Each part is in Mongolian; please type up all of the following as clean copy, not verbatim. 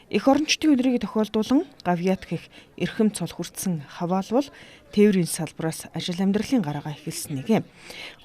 Эх орончдын өдрийг тохиолдуулан Гавьяат гэх эрхэм цол хүртсэн Хаваал бол тээврийн салбараас ажил амьдралын гараагаа эхэлсэн нэг юм.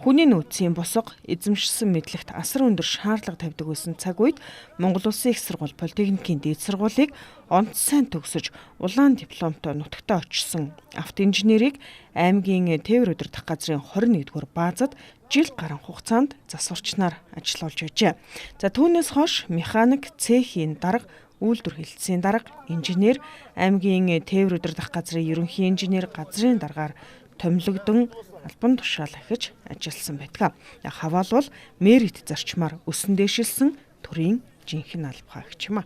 Хүний нөөцийн босго, эзэмшсэн мэдлэгт асар өндөр шаардлага тавьдаг байсан цаг үед Монгол Улсын их сургууль политехникийн дээд сургуулийг онц сайн төгсөж улаан дипломтой нутагтаа очсон автоинженерийг аймгийн тээвэр удирдах газрын 21-р баазад жил гарan хугацаанд засварчнаар ажиллуулж байжээ. За түүнээс хойш механик, цехийн дарга, үйлдвэр хэлтсийн дарга, инженер, аймгийн тээвэр удирдах газрын ерөнхий инженер, газрын даргаар томилогдсон албан тушаал ахиж ажилласан байдаг. Хаваал бол мэрит зарчмаар өсөн дэшилсэн төрийн жинхэнэ албахаа гэх юм а.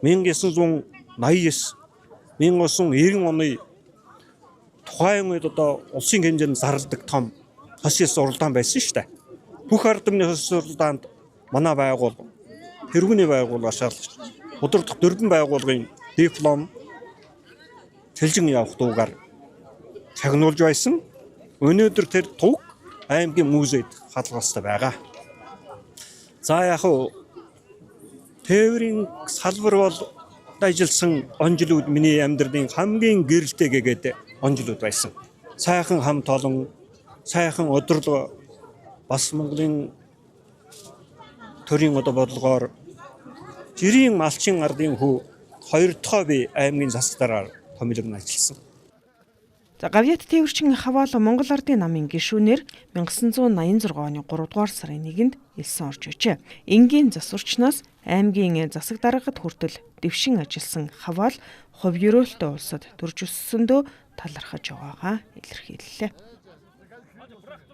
1989 1990 оны тухайн үед одоо улсын хэмжээнд зарладаг том хос уралдаан байсан шүү дээ. Бүх ард түмний хос уралдаанд манай байгууллага, тэргүүний байгууллага шалгаж удирдах дөрвөн байгууллагын диплом цэлжин явах дуугаар чагнуулж байсан. Өнөөдөр тэр туг аймгийн музейд хадгалстай байгаа. За яг хуу тээврийн салбар бол ажилласан он жилүүд миний амьдралын хамгийн гэрэлтэй гэгээд он жилүүд байсан. Сайхан хамт олон, сайхан удирлага бас Монголын төрийн одоо бодлогоор жирийн малчин ардын хүү хоёр дахь би аймгийн засаг даргаар томилогн ажилласан. За Гавьяат тээвэрчин Хаваал Монгол Ардын намын гишүүнээр 1986 оны 3 дугаар сарын 1-нд элсэн орж ижээ. Энгийн засварчнаас аймгийн засаг даргад хүртэл дэвшин ажилласан Хаваал хувь ерөөлтөй улсад төрж өссөндөө талархаж байгаагаа илэрхийллээ.